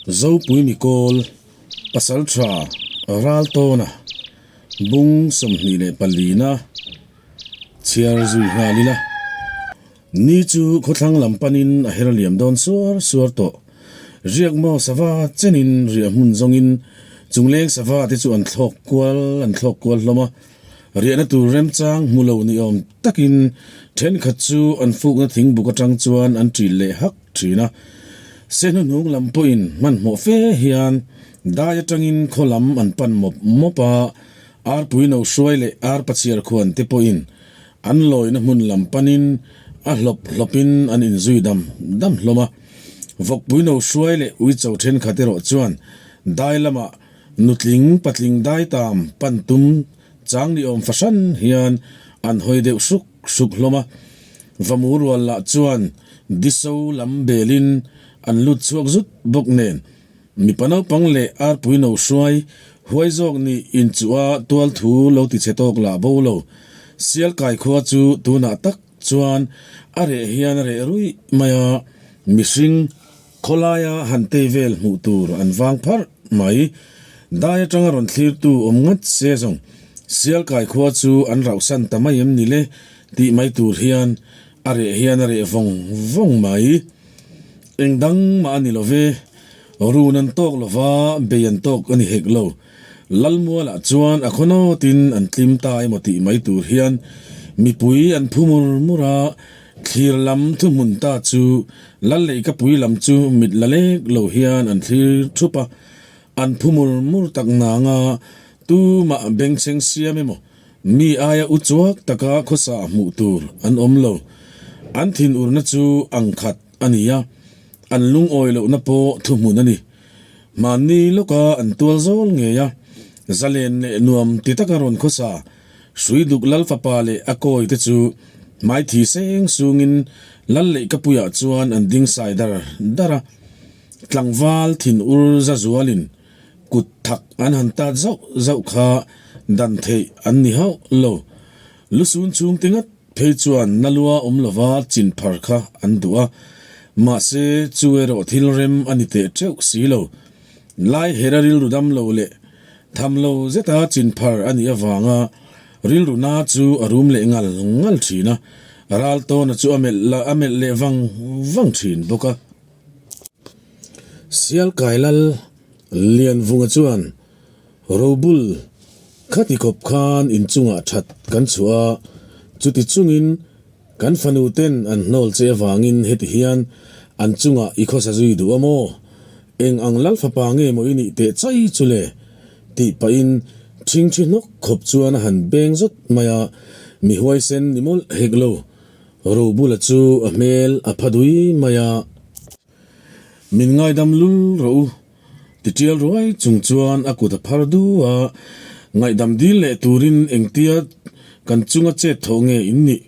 Zopui Mikawl, Pasaltha Raltawna bung 24 na chhiar zui nghal ila. Ni chu khawthlang lam panin a her liam dawn suar suar tawh. Riak maw sava chenin riah hmun zawngin chungleng sava te chu an thlawk kual an thlawk kual hlawm a. Riahna tur remchang hmu lo ni awm takin thenkhat chu an fukna thingbuk atang chuan an ṭil leh hak ṭhin a. Sehnuhnung lam pawhin hmanhmawh fe hian dai atangin khaw lam an pan mawp mawp a, arpui no hruai leh arpa chhiar khuan te pawhin an lawina hmun lam panin a hlawp hlawpin an inzui dam dam hlawm a. Vawkpui no hruai leh uicho thenkhat erawh chuan dai lamah Nutling patling daitam pan tum chang ni awm fahran hian an hawi deuh hruk hruk hlawm a. Vamu rual lah chuan diso lam belin an lut chhuak zut bawk nen mipa naupang leh arpui no hruai huai zawk nih inchuh a tual thu lo ti chhe tawk lah bo lo. Sialkai khua chu tunah tak chuan a reh hian a reh ruih mai a, mihring Khawlaia han tei vel hmuh tur an vang pharh mai. Dai atanga rawn thlirtu awm ngat se zawng Sialkai khua chu an rauhsan ta mai em ni le tih mai tur hian a reh hian a reh vawng vawng mai. Eng dang mah a ni lo ve, run an tawk lo va, bei an tawk a ni hek lo. Lalmualah chuan a khawnawtin an tlim ta emaw tih mai tur hian mipui an phu mur mur a, Thlir lam thuhmun ta chu lal leh ka pui lam chu mit la lek lo hian an thlir thup a, an phu mur mur tak nang a, tumah bengchheng siam emaw mi aia u chuak taka khawsa hmuh tur an awm lo. An thinurna chu ang khat a ni a, an lungawi lohna pawh thuhmun a ni. Hmanni lawka an tual zawl ngei a, zalen leh nuam ti taka rawn khawsa Hruiduk lal fapa leh a kawi te chu hmaithi seng sungin lal leihkapuiah chuan an ding sai dar dar a. Tlangval thin ur za zualin kut thak an han tat zauh zauh kha dan theih an ni hauh lo. Lusun chhung te ngat phei chuan na lua awm lova chin phar kha an duh a, mahse chu erawh thil rem a ni teh teuh si lo. Lai hera rilru dam lo leh Tham lo zeta chin phar a nih avanga rilru na chu a rum leh ngal ngal thin a, ral tawna chu a melh a melh leh vang vang thin bawk a. Sialkai lal Lianvunga chuan Robul khati khawp khan inchungah that kan chhuah a, chuti chungin kan fanu ten an hnawl che avangin heti hian an chungah i khawsa zui duh a maw? Eng ang lal fapa nge maw i nih teh chai chu le? tih pahin ṭhingṭhi hnawk khawp chuan a han beng zawt mai a, mi huaisen ni mawlh hek lo. Robula chu a hmel a pha dui mai a. Min ngaidam lul rawh u, ti ṭial ruai chung chuan a kut a phar du a, ngaihdam dil leh turin engtia kan chunga chet thawh nge in nih?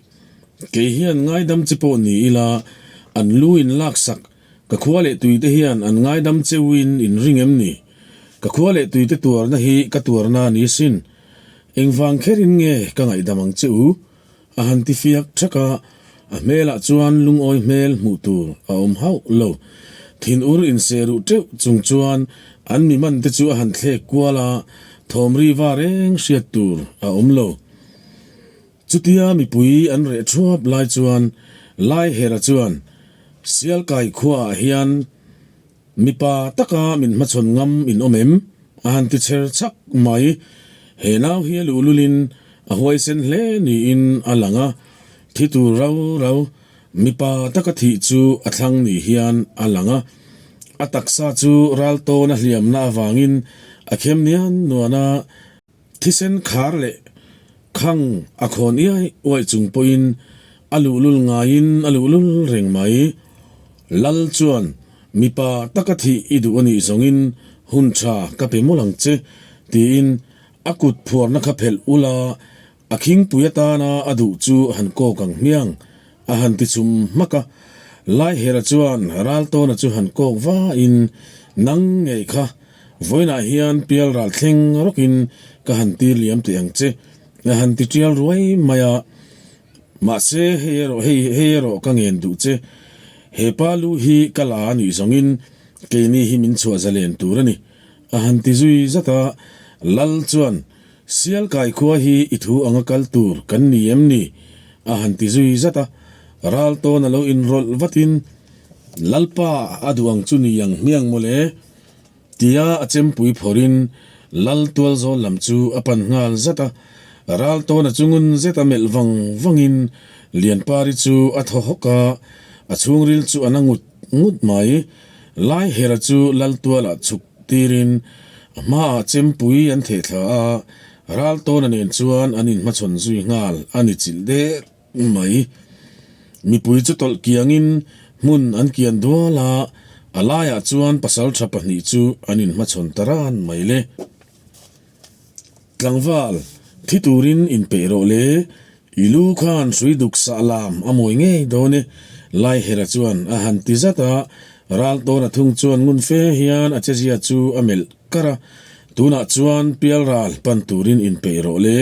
Kei hian ngaidam chi pawh ni ila, an lu in laksak Ka khua leh tuite hian an ngaidam cheuin in ring em ni? Ka khua leh tuite tuarna hi ka tuarna a ni sin. Engvang kherin nge ka ngaihdam ang che u? A han ti fiak thak a, a hmelah chuan lungawi hmel hmuh tur a awm hauh lo. Thinur inseh ruh teuh chung chuan an mi man te chu a han thlek kual a, thawm ri va reng hriat tur a awm lo. Chutia mipui an reh thuap lai chuan Laihera chuan Sialkai khuaah hian mipa taka min hmachhawn ngam in awm em? a han ti chher chak mai. He nau hi a luhlulin a huaisen hle niin a lang a, thi tur rau rau mipa taka thih chu a thlang ni hian a lang a. A taksa chu ral tawn a hliamna avangin a khem nian nuan a. Thisen khar leh khang a khawn iai uaih chung pawhin a luhlul ngaiin a luhlul reng mai. Lal chuan mipa taka thih i duh a nih zawngin hun tha ka pe mawlh ang che tiin a kut phuarna kha phelh ula a khingpui atana a duh chu han kawk ang hmiang a han ti chum hmak a. Laihera chuan Raltawna chu han kawk vain nang ngei kha Vawiinah hian pial ral thleng rawkin ka han tir liam teh ang che, a han ti tial ruai mai a. Mahse, hei erawh hei hei erawh ka ngen duh che. He pa lu hi ka la a nih zawngin Keini hi min chhuah zalen tur a ni, a han ti zui zat a. Lal chuan, Sialkai khua hi i thu anga kal tur kan ni em ni? a han ti zui zat a. Ral tawn a lo inrawlh vatin, Lalpa a duh ang chu ni ang hmiang mawle, tia a chempui phawrhin Lal tualzawl lam chu a pan nghal zat a. Ral tawn a chungun zet a melh vang vangin Lianpari chu a thaw hawk a, a chhungril chu a na ngut ngut mai. Laihera chu Lal tualah chhuk tirin a hmaah chempui an theh thla a, ral tawna nen chuan an inhmachhawn zui nghal a ni chilh dek mai. Mipui chu tawlh kiangin hmun an kian dual a, a laiah chuan pasaltha pahnih chu an inhmachhawn ta ran mai le. Tlangval, thi turin inpeih rawh le, i lu khan hrui duk sah lam a mawi ngei dawn e, Laihera chuan a han ti zat a, Raltawna thung chuan ngun fe hian a chezia chu a melh kar a, Tunah chuan pialral pan turin inpeih rawh le,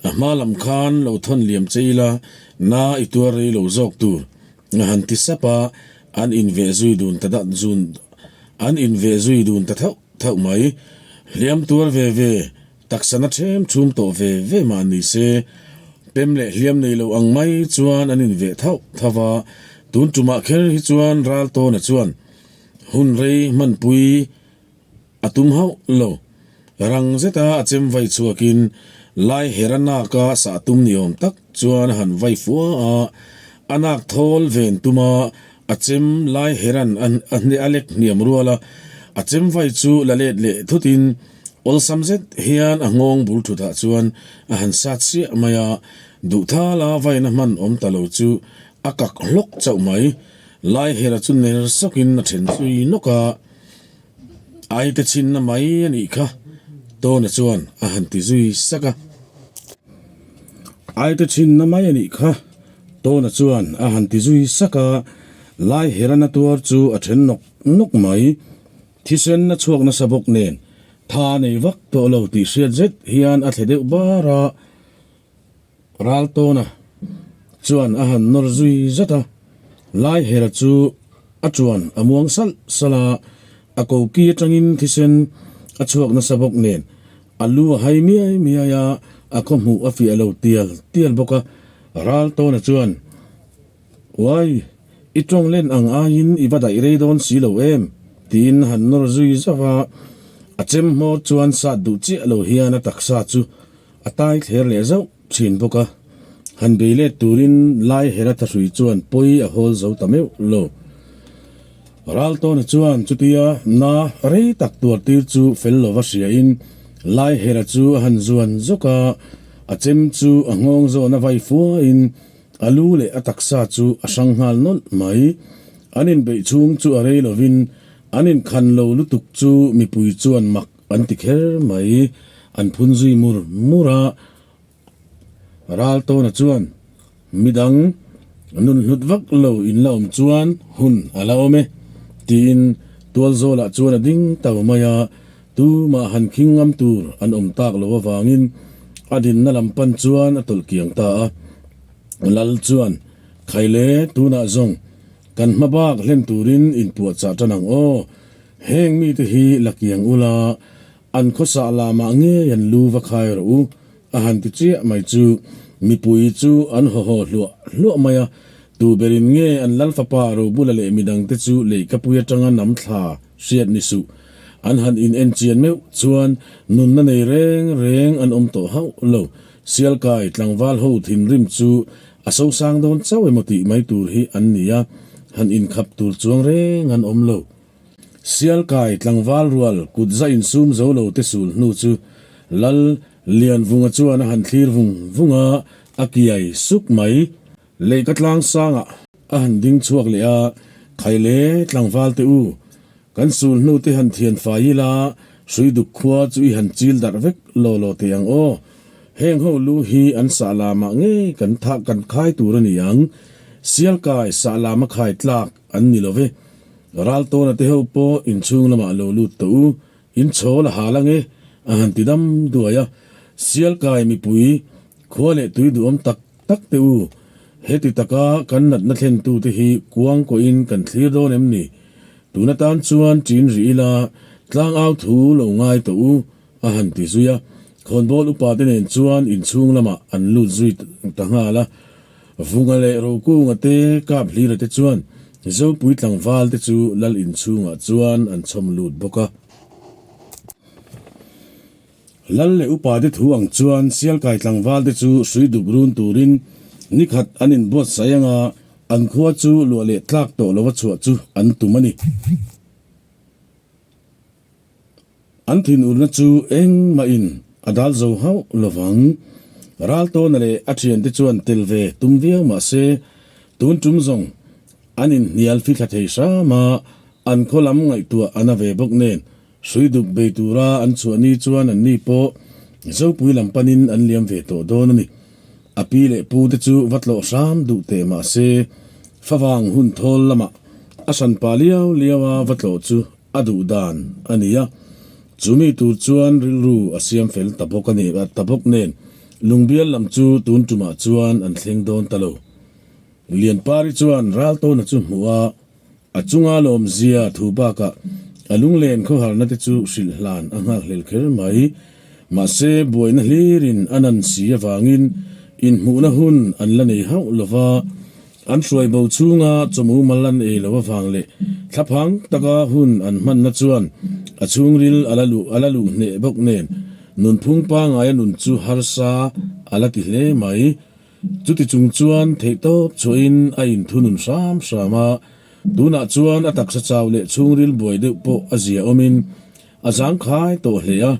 a hma lam khan lo thawn liam che ila na i tuar rei lo zawk tur, a han ti sap a, an inveh zui dun ta an inveh zui dun ta thauh. Thauh mai, hliam tuar ve ve, taksa na ṭhem ṭhum tawh ve ve mah ni se, pem leh hliam nei lo ang mai chuan an inveh thauh thauh a, tun ṭumah kher hi chuan Raltawna chuan hun rei hmanpui a tum hauh lo. Rang zeta a chem vai chhuakin Laihera naka sah tum ni awm tak chuan a han vai fua a, a nak thawl ven tuma A chem lai heran a hne a lek hniam rual a, a chem vai chu la let leh thutin awlsam zet hian a nghawng bul thutah chuan a han sat siah mai a, duhthala vaina hman awm ta lo chu a kak hlawk chauh mai. Lai hera chu ner sawkin a then zui nawk a, Aite chhinna mai a nih kha, Tawna chuan a han ti zui sak a. Aite chhinna mai a nih kha, Tawna chuan a han ti zui sak a, Laiherana tuar chu a then nawk nawk mai. Thisen a chhuak nasa bawk nen tha nei vak tawh lo tih hriat zet hian a thle deuh bar a, Raltawna chuan a han nawr zui zat a, Laihera chu a chuan a muang salh salh a, a koki atangin thisen a chhuak nasa bawk nen A lu a hai miai miai a, a khaw hmuh a fiah lo tial tial bawk a. Raltawna chuan, Uai, i tawng len ang aiin i va daih rei dawn si lo em? tiin han nawr zui zauh a. A chem hmawr chuan sat duh chiah lo hian a taksa chu a tai thler leh zauh thin bawk a. Han bei let turin Laihera thahrui chuan pawi a hawl zo ta meuh lo. Raltawna chuan chutia na rei tak tuar tir chu fel lova hriain Laihera chu a han zuan zawk a, a chem chu a nghawng zawn a vai fuain a lu leh a taksa chu a hrang nghal nawlh mai. An inbeih chhung chu a rei lovin an inkhan lo lutuk chu mipui chuan mak an ti kher mai, an phun zui mur mur a. Raltawna chuan midang nun hlut vak lo in la awm chuan hun a la awm e tiin Tualzawlah chuan a ding tau mai a, tumah han khing ngam tur an awm tak lo avangin a dinna lam pan chuan a tawlh kiang ta a. Lal chuan, Khaile, tunah zawng kan hma bak hlen turin inpuahchah tan ang aw, heng mite hi la kiang ula, An khawsah lamah ngei an lu va khai rawh u, a han ti chiah mai chu mipui chu an haw haw hluah hluah mai a, tu berin nge an Lalfapa Robula leh midangte chu leihkapui atanga nam thla hriat ni suh. An han in en chian meuh chuan nunna nei reng reng an awm tawh hauh lo. Sialkai tlangval ho thinrim chu a sosang dawn chauh emaw tih mai tur hi an ni a, han inkhap tur chuang reng an awm lo. Sialkai tlangval rual kut za insum zo lo te sul hnu chu Lal Lianvunga chuan a han thlir vung vung a, a kiai suk mai. Leihka tlang sangah a han ding chhuak leh a, Khaile tlangval te u, kan sul hnu te han thian fai ila, hrui duk khua chu i han chil darh vek law law teh ang aw. Heng ho lu hi an sah lamah ngei kan thah kan khai tur a ni ang. Sialkai sah lama khai tlak an ni lo ve. Raltawna te ho pawh inchhung lamah lo lut tawh u, in chhawl a hal ange, a han ti dam duai a. Sialkai mipui, khua leh tui duhawm tak tak te u, heti taka kan natna thlentu te hi kuang kawhin kan thlir dawn em ni? Tun atan chuan ṭin rih ila, tlangau thu lo ngai tawh u, a han ti zui a. Khawnbawl upa te nen chuan inchhung lamah an lut zui ta nghal a. Vunga leh Rokunga te kap hlira te chuan Zopui tlangval te chu lal inchhungah chuan an chhawm lut bawk a. Lal leh upa te thu ang chuan Sialkai tlangval te chu hrui dup run turin nikhat an inbuatsaih anga an khua chu luah leh tlak tawh lova chhuah chu an tum a ni. An thinurna chu engmahin a dal zo hauh lovang. Raltawna leh a thiante chuan tel ve tum viau mah se, tun tum zawng an inhnial fithla thei hram a, an khaw lam ngaihtuah a na ve bawk nen hrui dup bei tura an chhuah ni chuan anni pawh Zopui lam panin an liam ve tawh dawn a ni. A pi leh pu te chu va tlawh hram duh teh mah se, favang hun thawl lamah a hranpa liau liau a va tlawh chu A duh dan a ni a, chumi tur chuan rilru a siam fel ta bawk a ni ta bawk nen Lungbial lam chu tun tumah chuan an thleng dawn ta lo. Lianpari chuan Raltawna chu hmuh a, a chunga lawmzia thu bakah a lunglen khawharna te chu hrilh hlan a nghakhlel kher mai. Mahse buaina hlirin a nan si avangin inhmuhna hun an la nei hauh lo va, An hruai bo chhunga chawmu mal an ei lo avang leh thlaphang taka hun an hmanna chuan a chhungril a la luh a la luh hneh bawk nen nunphung pangaia nun chu harsa a la ti hle mai. Chuti chung chuan theihtawp chhuahin a inthunun hram hram a, tunah chuan a taksa chau leh chhungril buai deuh pawh a zia awmin a zangkhai tawh hle a.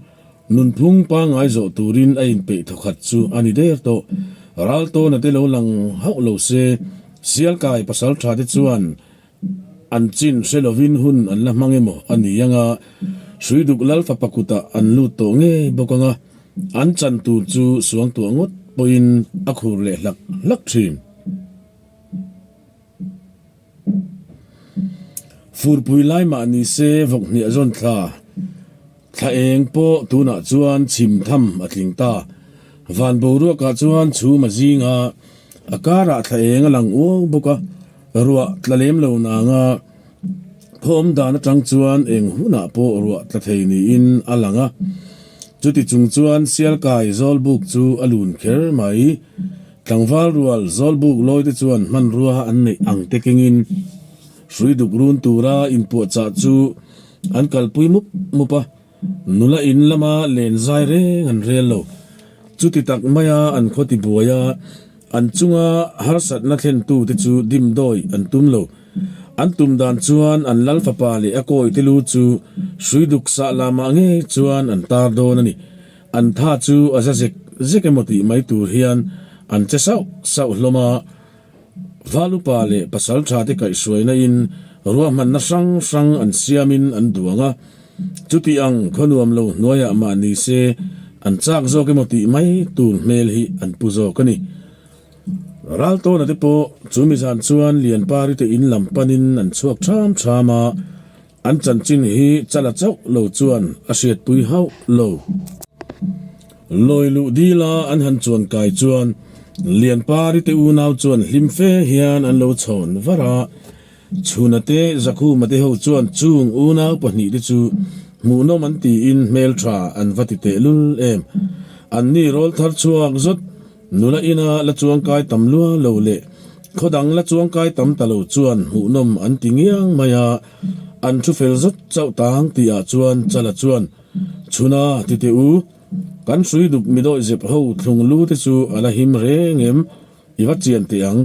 Nunphung pangngai zawh turin a inpeih thawkhat chu a ni der tawh. Raltawna te lo lang hauh lo se, Sialkai pasaltha te chuan an chin hre lovin hun an la hmang emaw a ni ang a, Hruiduk Lalfapa kutah an lut tawh ngei bawk ang a, an chan tur chu suangtuah ngawt pawhin a khur leh hlak hlak thin. Furpui lai mah ni se vawkhniah zawn thla thla eng pawh tunah chuan chhim tham a tling ta. Van boruakah chuan chhum a zing a, a karah thla eng a lang uau bawk a, ruah tla lem lo nanga khawm dan atang chuan eng hunah pawh ruah tla thei niin a lang a. Chuti chung chuan Sialkai Zawlbuk chu a lun kher mai. Tlangval rual Zawlbuk lawi te chuan hmanrua an neih ang te kengin hrui duk run tura inpuahchah chu an kalpui mup mup a, nula in lama len zai reng an rel lo. Chuti tak maia an khaw ti buai a, an chunga harsatna thlentu te chu dimdawi an tum lo. An tum dan chuan an lal fapa leh a kawi te lu chu hrui duk sah lamah ngei chuan an tar dawn a ni. An tha chu a za zek zek emaw tih mai tur hian an che sauh sauh hlawm a. Val upa leh pasal tha te kaihhruaina in ruahmanna hrang hrang an siamin an duang a. Chuti ang khaw nuam lo hnuaiah mah ni se an chak zawk emaw tih mai tur hmel hi an pu zawk a ni. Raltawna te pawh chu mizan chuan Lianpari te in lam panin an chhuak ṭham ṭham a. An chanchin hi chala chauh lo chuan a hriatpui hauh lo. Lawi luh dila an han chuan kai chuan Lianpari te unau chuan hlim fe hian an lo chhawn var a. Chhuna te Zakhuma te ho chuan chung unau pahnihte chu hmuhnawm an tiin hmeltha an va ti tehlul em. Anni rawl thar chhuak zawt Nula ina la chuangkai tam lua lo leh khaw dang la chuangkai tam ta lo chuan hmuhnawm an ti ngiang mai a, an thu fel zawt chauh tang tihah chuan Chala chuan, Chhuna ti teh u, kan hrui duk mi dawih zep ho thlung lu te chu a la him reng em, i va chian teh ang,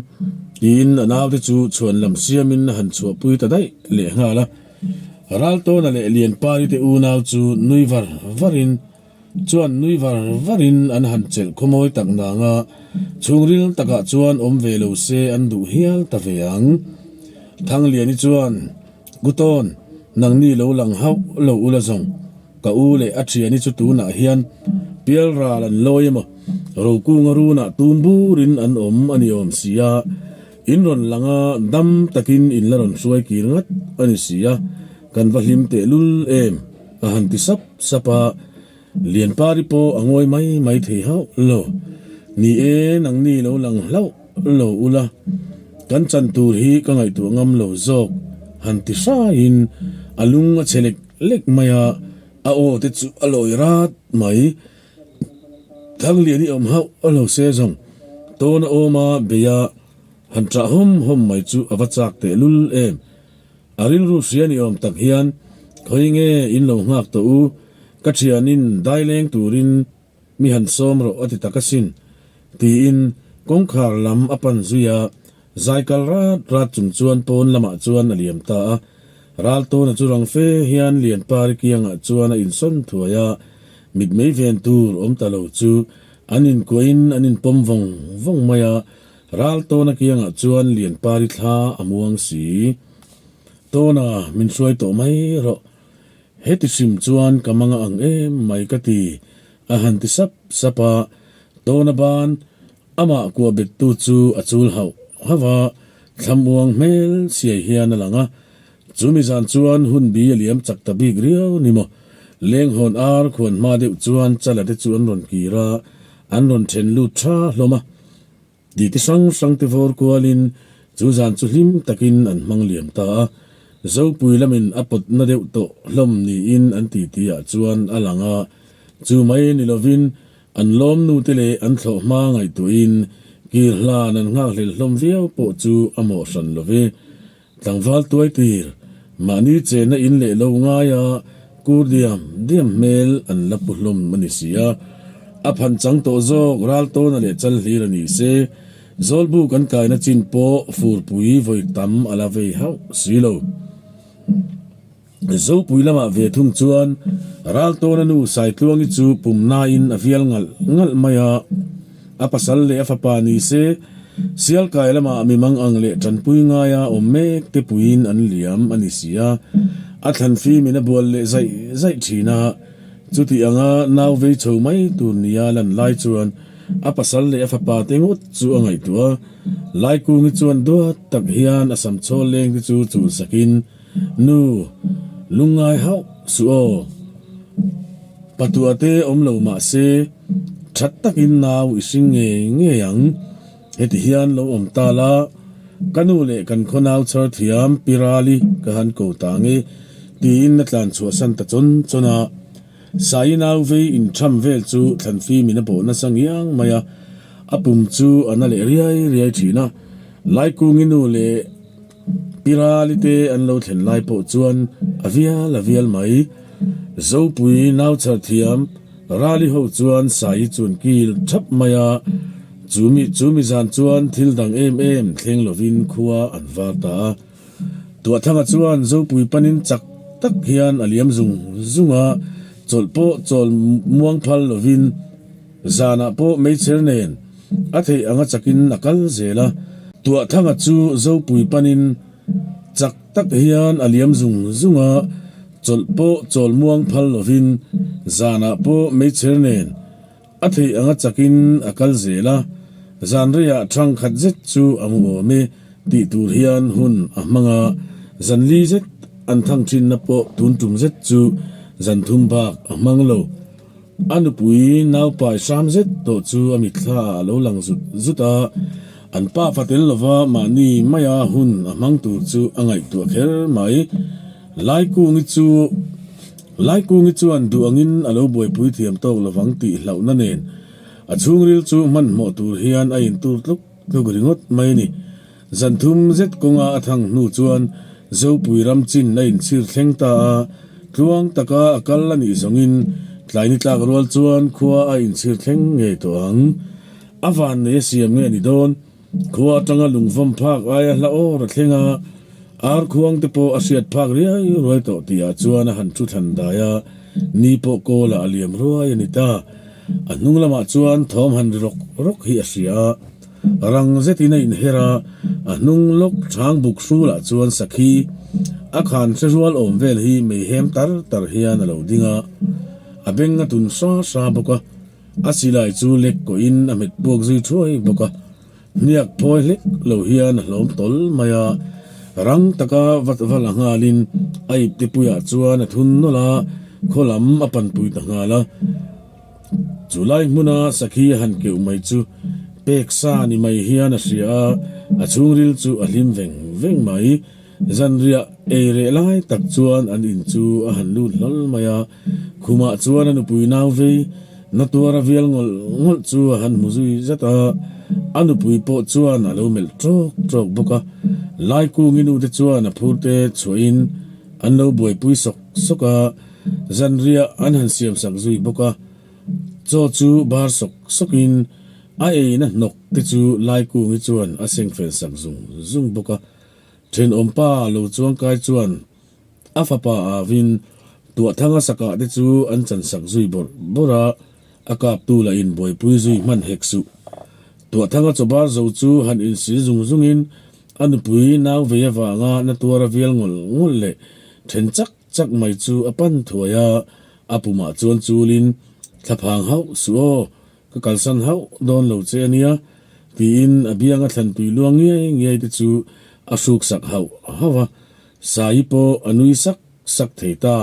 tiin a naute chu chhuan lam siamin a han chhuahpui ta daih leh nghal a. Raltawna leh Lianpari te unau chu nui var varin, Chuan nui var varin an han chelh khawmawi tak nang a, chhungril takah chuan awm ve lo se an duh hial ta ve ang. Thangliani chuan, Kutawn, nangni lo lang hauh lo ula zawng, ka u leh a thiani chu tunah hian pialral an lawi emaw, Rokunga runah tum burin an awm a ni awm si a, in rawn lang a, dam takin in la rawn hruai kir ngat a ni si a, kan va hlim tehlul em. A han ti sap sap a, Lianpari pawh a ngawi mai mai thei hauh lo. Ni e, nangni lo lang hlauh lo ula, kan chan tur hi ka ngaihtuah ngam lo zawk. han ti hraiin a lung a chhe lek lek mai a, a aw te chu a lawi rat mai. Thanglian i awm hauh a lo se zawng tawn a awm a, bei a han ṭah hawm hawm mai chu a va chak teh lul em. A rilru hria ni awm tak hian khawi nge in lo nghak tawh u, ka ṭhianin daileng turin Mi han sawm rawh a ti tak asin, tiin kawngkhar lam a pan zui a, zai kal rat rat chung chuan pawn lamah chuan a liam ta a. Raltawna chu rang fe hian Lianpari kiangah chuan a insawn thuai a, mitmei ven tur awm ta lo chu an inkuahin an inpawm vawng vawng mai a, Raltawna kiangah chuan Lianpari thla a muang si. Tawna, min hruai tawh mai rawh. Heti hrim chuan ka manga ang em mai ka ti, a han ti sap sap a, Tawna ban amah kuah bettu chu a chul hauh hauh a, thlamuang hmel siai hian a lang a. Chumi zan chuan hun bi a liam chak ta bik riau ni maw? Lenghawn ar khuan hma deuh chuan chala te chu an rawn kir a, an rawn then lut tha hlawm a. Titi hrang hrang te vawr kualin chu zan chu hlim takin an hmang liam ta a, Zopui lamin a pawt na deuh tawh hlawm niin an titi ah chuan a lang a, chu mai ni lovin an lawmnu te leh an thlawh hma ngaihtuahin kir hlan an nghakhlel hlawm viau pawh chu a mawh hran lo ve. Tlangval tuai tir, mahni chenna in leh lo ngaia kur diam diam hmel an la pu hlawm a ni si a. A phan chang tawh zawk ral tawna leh chal hlir a ni se, Zawlbu kan kaina chin pawh furpui vawi tam a la vei hauh si lo. Zopui lamah ve thung chuan ral tawna nu Saitluangi chu pumnain a vial ngalh ngalh mai a, a pasal leh a fapa ni se Sialkai lamah mi mang ang leh tanpui ngaia awm mek te puiin an liam a ni si a, a thlan fimin a bual leh zaih zaih thin a, chuti anga nau vei chho mai tur nia lan lai chuan a pasal leh a fapa te ngawt chu a ngaihtuah a, Laikungi chuan duat tak hian a sam chhawl leng te chu chulsakin, Nu, lungngai hauh suh aw. Patua te awm lo mah se, that takin nau i hring ngei ngei ang. Heti hian lo awm ta la, ka nu leh kan khaw nau chhar thiam Pi Rali ka han ko ta nge, tiin a tlan chhuahsan ta chawn chawn a. Sai nau vei intham vel chu thlanfim in a bawh nasa ngiang mai a, a pum chu a na leh riai riai thin a. Laikungi nu leh. Pi Rali te an lo thlen lai pawh chuan a vial a vial mai. Zopui nau chhar thiam Rali ho chuan Sai chuan kil thap mai a, chumi chumi zan chuan thil dang em em thleng lovin khua an var ta a. Tuahthanga chuan Zopui panin chak tak hian a liam zung zung a, chawlh pawh chawl muang phal lovin Zanah pawh meichher nen a theih anga chakin a kal zel a, Tuahthanga chu Zopui panin chak tak hian a liam zung zung a, chawlh pawh chawl muang phal lovin zanah pawh meichher nen a theih anga chakin a kal zel a, zan reiah thang khat zet chu a mu awm e tih tur hian hun a hmang a, zan li zet an thang thinna pawh tun tum zet chu zan thum bak a hmang lo. A nupui naupai hram zet tawh chu a mitthla ah a lo lang zut zut a, an pa fa tel lova mahni maia hun a hmang tur chu a ngaihtuah kher mai. Laikungi chu Laikungi chuan duh angin a lo buaipui thiam tawk lovang tih hlauhna nen a chhungril chu hmanhmawh tur hian a intur tluk tluk ringawt mai a ni. Zan thum zet kawnga a thang hnu chuan Zopui ram chin a inchhir thleng ta a, tluang taka a kal a nih zawngin tlai ni tlak rual chuan khua a inchhir thleng ngei tawh ang. A van nei a siam nge ni dawn? Khua atanga lungvawm phak aia hla awr a thleng a, ar khuang te pawh a hriat phak riai ruai tawh tihah chuan a han thu thlan dai a, ni pawh kawlah a liam ruai a ni ta. A hnung lamah chuan thawm han ri rawk rawk hi a hria a. Rang zetin a inher a, a hnung lawk chhang buk hrulah chuan sakhi a khan hre rual awm vel hi meihem tar tar hian a lo ding a, a beng a tun hra hra bawk a, a silai chu lek kawhin a hmet puak zui thuai bawk a, hniak phawi hlek lo hian a hlawm tawl mai a, rang taka vat va la nghalin a ipte puiah chuan a thun nawlh a, khaw lam a panpui ta nghal a. Chu lai hmuna sakhi a han keuh mai chu pek sa ni mai hian a hria a, a chhungril chu a hlim veng veng mai. Zanriah ei reh lai tak chuan an in chu a han lut hlawl mai a, khumah chuan a nupui nau vei na tuara vial ngawlh ngawlh chu a han hmu zui zat a, a nupui pawh chuan a lo melh tawk tawk bawk a. Laikungi nute chuan a phurte chhuahin an lo buaipui sawk sawk a, zanriah an han siamsak zui bawk a. Chaw chu bar sawk sawkin a eina hnawk te chu Laikungi chuan a seng fel sak zung zung bawk a. Thenawmpa lo chuangkai chuan a fapa avin Tuahthanga sakah te chu an chansak zui bawrh bawrh a, a kaptu lah in buaipui zui hman hek suh. Tuahthanga chawbar zo chu han insil zung zungin a nupui nau vei avanga na tuara vial ngawlh ngawlh leh then chak chak mai chu a pan thuai a, a pumah chuan chulin, Thlaphang hauh suh aw, ka kalsan hauh dawn lo che a nia, tiin a bianga thlanpui luang ngiai ngiai te chu a hruksak hauh hauh a, Saii pawh a nui sak sak thei ta.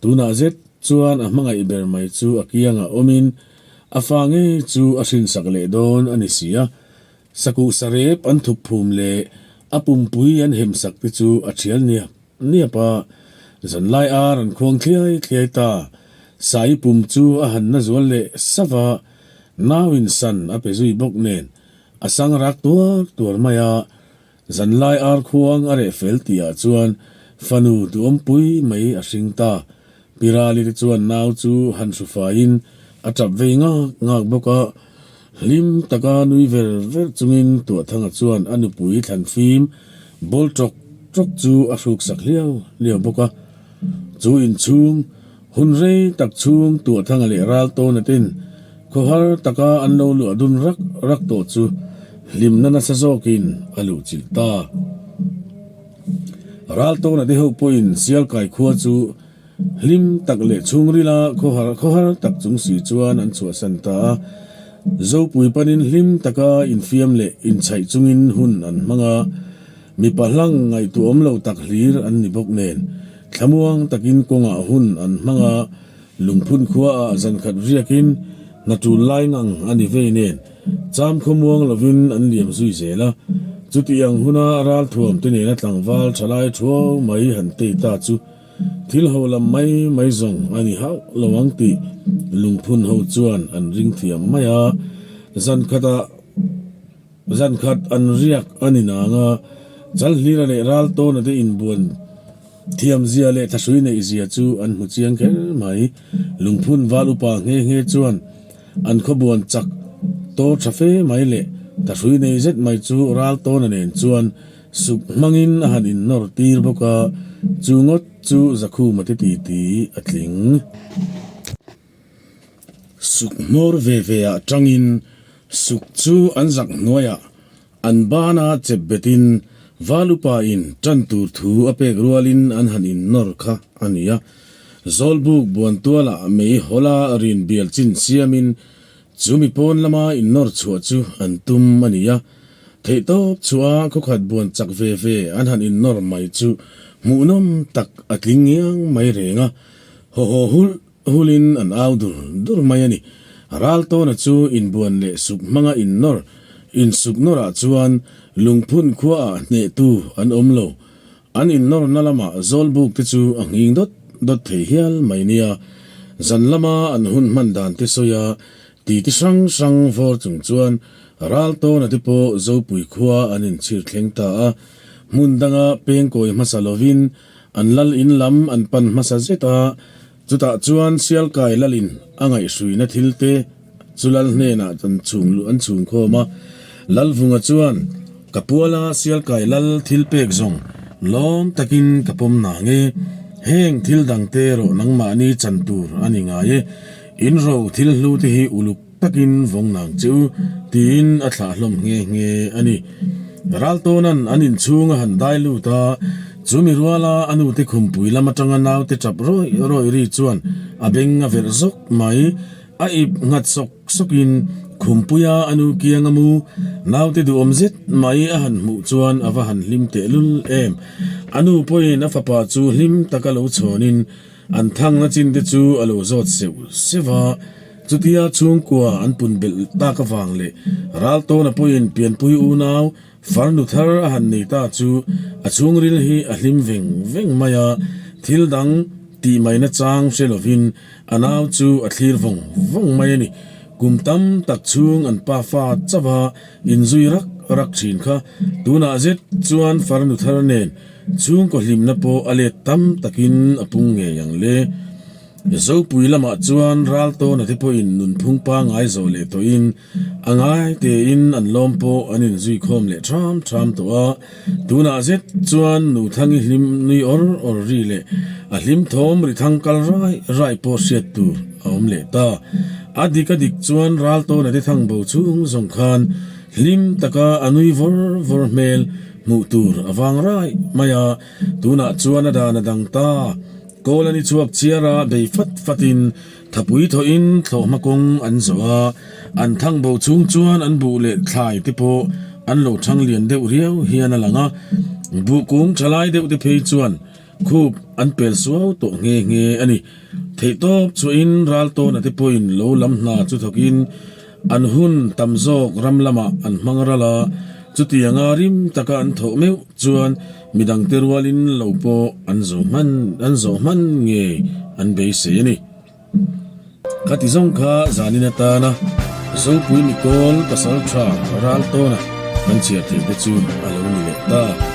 Tunah zet chuan a hmangaih ber mai chu a kiangah awmin a fa ngei chu a hrinsak leh dawn a ni si a. Sakuh sarep an thup phum leh a pumpui an hemsak te chu a thial niap niap a, zanlai ar an khuang thliai thliai ta. Saii pum chu a han na zual leh sava a, nauin san a pe zui bawk nen a sang rak tuar tuar mai a. Zanlai ar khuang a reh fel tihah chuan fanu duhawmpui mai a hring ta. Pirali te chuan nau chu han hru faiin a tap vei ngak ngak bawk a. Hlim taka nui ver ver chungin Tuahthanga chuan a nupui thlanfim bawl tawk tawk chu a hruksak hliau hliau bawk a. Chu inchhung hun rei tak chhung Tuahthanga leh Raltawna ten khawhar taka an lo luah dun rak rak tawh chu hlimna nasa zawkin a luhchilh ta. Raltawna te ho pawhin Sialkai khua chu Hlim tak leh chhungrila khawhar khawhar tak chung si chuan an chhuahsan ta a. Zopui panin hlim taka infiam leh inchhaih chungin hun an hmang a. Mipa hlang ngaihtuahawm lo tak hlir an ni bawk nen, thlamuang takin kawngah hun an hmang a. Lungphun khuaah zankhat riakin hna tul lai ngang a ni vei nen, cham khawmuang lovin an liam zui zel a. Chutiang huna ralthuam te nena tlangval thalai thuau mai han tei ta chu Thil ho lam mai mai zawng a ni hauh lo ang tih lungphun ho chuan an ring thiam mai a, zan khatah zan khat an riak a ni nang a, Chalhlira leh Raltawna te inbuan thiam zia leh thahrui neih zia chu an hmu chiang kher mai. Lungphun val upa nghe nghe chuan an khawbuan chak tawr tha fe mai leh thahrui nei zet mai chu Raltawna nen chuan Suk hmangin a han innawr tir bawk a, chu ngawt chu Zakhuma te titi a tling. Suk hmawr ve ve ah tangin suk chu an zak hnuaiah an bana chep betin Valupa in tan tur thu a pek rualin an han innawr kha a ni a. Zawlbuk buantualah mei hawla rin bial chin siamin Chumi pawn lama innawr chhuah chu an tum a ni a, theihtawp chhuah a khawkhat buan chak ve ve an han innawr mai chu hmuhnawm tak a tling ngiang mai reng a, haw haw hulh hulhin an au dur dur mai a ni. Raltawna chu inbuan leh suk hmanga innawr insuk nawrah chuan lungphun khuaah hnehtu an awm lo. An innawrna lamah Zawlbuk te chu a nghing dawt dawt thei hial mai nia. Zan lama an hun hman dan te sawi a, titi hrang hrang vawr chung chuan Raltawna te pawh Zopui khua an inchhir thleng ta a. Hmun danga pengkawi hmasa lovin an lal in lam an pan hmasa zet a, chutah chuan Sialkai lalin a ngaihhruina thil te Chu lal hnenah an chhung luh an chhung khawm a, Lalvunga chuan, Ka puala Sialkai lal thil pek zawng lawm takin ka pawm na nge, heng thil dangte erawh nangmahni chan tur a ni ngai e, in ro thil hlu te hi uluk takin vawng nang che u, tiin a thlah hlawm nghe nghe a ni. Raltawna'n an inchhung a han dai lut a, chumi ruala a nute khumpui lam atanga naute tap rawih rawih ri chuan a beng a verh zawk mai. A ip nghat sawk sawkin Khumpuia a nu kiang a mu, naute duhawm zet mai a han hmuh chuan a va han hlim tehlul em. A nu pawhin a fapa chu hlim taka lo chhawnin an thangna chin te chu a lo zawt seuh seuh a. Chutia chhungkua an pun belh tak avang leh Raltawna pawhin pianpui unau farnu thar a han nei ta chu a chhungril hi a hlim veng veng mai a, thil dang tih mai nachang hre lovin a nau chu a thlir vawng vawng mai a ni. Kum tam tak chhung an pafa chauh a inzui rak rak thin kha tunah zet chuan farnu thar nen chhungkaw hlimna pawh a let tam takin a pung ngei ang le. Zopui lamah chuan Raltawna te pawhin nunphung pangngai zawh leh tawhin a ngai tein an lawm pawh an inzui khawm leh ṭham ṭham tawh a. Tunah zet chuan Nuthangi hlim nui awr awr ri leh a hlim thawm ri thang kal rai rai pawh hriat tur a awm leh ta. A dik a dik chuan Raltawna te thang bo chhung zawng khan hlim taka a nui vawr vawr hmel hmuh tur a vang rai mai a, tunah chuan a dan a dang ta. Kawl an i chhuak chiar a, bei fat fatin thapui thawhin thlawhhma kawng an zawh a, an thang bo chhung chuan an buh leh thlai te pawh an lo thang lian deuh riau hian a lang a, buh kung tha lai deuh te phei chuan khup an pel suau tawh nghe nghe a ni. Theihtawp chhuahin Raltawna te pawhin lo lam hna chu thawkin An hun tam zawk ram lamah an hmang ral a, chutianga rim taka an thawh meuh chuan midangte rualin lo pawh an zo hman an zawh hman ngei an beisei a ni. Khati zawng kha zanin atana Zopui Mikawl pasal tha ral tawna kan chhiar theih te chu a lo ni leh ta.